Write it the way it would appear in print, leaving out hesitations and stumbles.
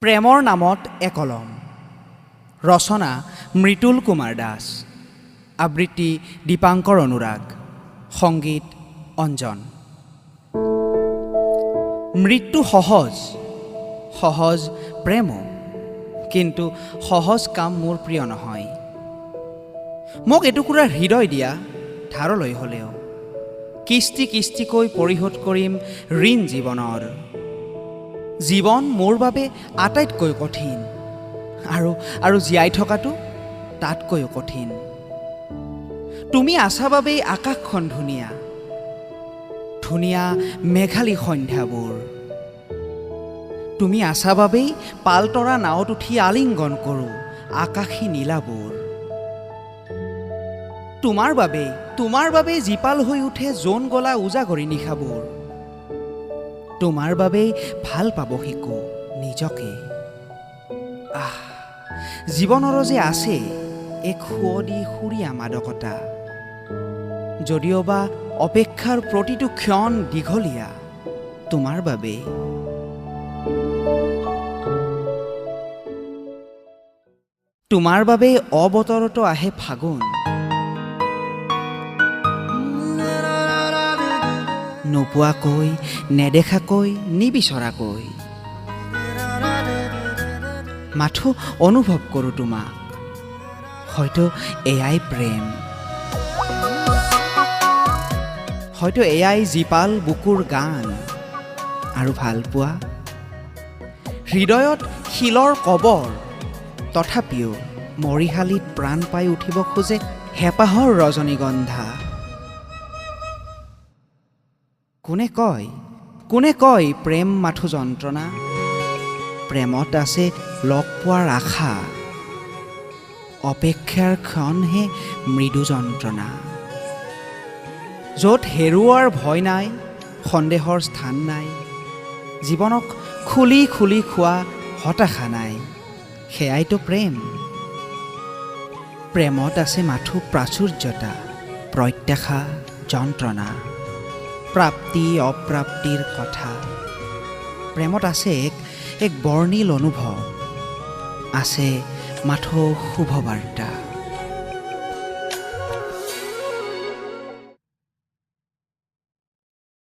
প্ৰেমৰ নামত একলম। ৰচনা মৃতুল কুমাৰ দাস। আবৃত্তি দীপাংকৰ অনুৰাগ। সংগীত অঞ্জন। মৃত্যু সহজ, সহজ প্ৰেমো, কিন্তু সহজ কাম মোৰ প্ৰিয় নহয়। মোক এটুকুৰা হৃদয় দিয়া ধাৰলৈ হ'লেও, কিস্তি কিস্তিকৈ পৰিশোধ কৰিম ঋণ জীৱনৰ। জীৱন মোৰ বাবে আটাইতকৈ কঠিন আৰু আৰু জীয়াই থকাটো তাতকৈও কঠিন। তুমি আছা বাবেই আকাশখন ধুনীয়া, ধুনীয়া মেঘালী সন্ধ্যাবোৰ। তুমি আছা বাবেই পালতৰা নাৱত উঠি আলিংগন কৰোঁ আকাশী নীলাবোৰ। তোমাৰ বাবেই জীপাল হৈ উঠে জোন গলা উজাগৰী নিশাবোৰ। তোমাৰ বাবেই ভাল পাব শিকোঁ নিজকে। আহ, জীৱনৰো যে আছে এক সুৱদি সুৰীয়া মাদকতা, যদিওবা অপেক্ষাৰ প্ৰতিটো ক্ষণ দীঘলীয়া তোমাৰ বাবেই। তোমাৰ বাবেই অবতৰতো আহে ফাগুন, নোপোৱাকৈ, নেদেখাকৈ, নিবিচৰাকৈ। মাথো অনুভৱ কৰোঁ তোমাক, হয়তো এয়াই প্ৰেম, হয়তো এয়াই জীপাল বুকুৰ গান আৰু ভালপোৱা। হৃদয়ত শিলৰ কবৰ, তথাপিও মৰিশালিত প্ৰাণ পাই উঠিব খোজে হেঁপাহৰ ৰজনীগন্ধা। কোনে কয়, কোনে কয় প্ৰেম মাথো যন্ত্ৰণা? প্ৰেমত আছে লগ পোৱাৰ আশা, অপেক্ষাৰ ক্ষণহে মৃদু যন্ত্ৰণা। য'ত হেৰুওৱাৰ ভয় নাই, সন্দেহৰ স্থান নাই, জীৱনক খুলি খুলি খোৱা হতাশা নাই, সেয়াইতো প্ৰেম। প্ৰেমত আছে মাথো প্ৰাচুৰ্যতা, প্ৰত্যাশা, যন্ত্ৰণা, প্ৰাপ্তি অপ্ৰাপ্তিৰ কথা। প্ৰেমত আছে এক এক বৰ্ণিল অনুভৱ, আছে মাথো শুভবাৰ্তা।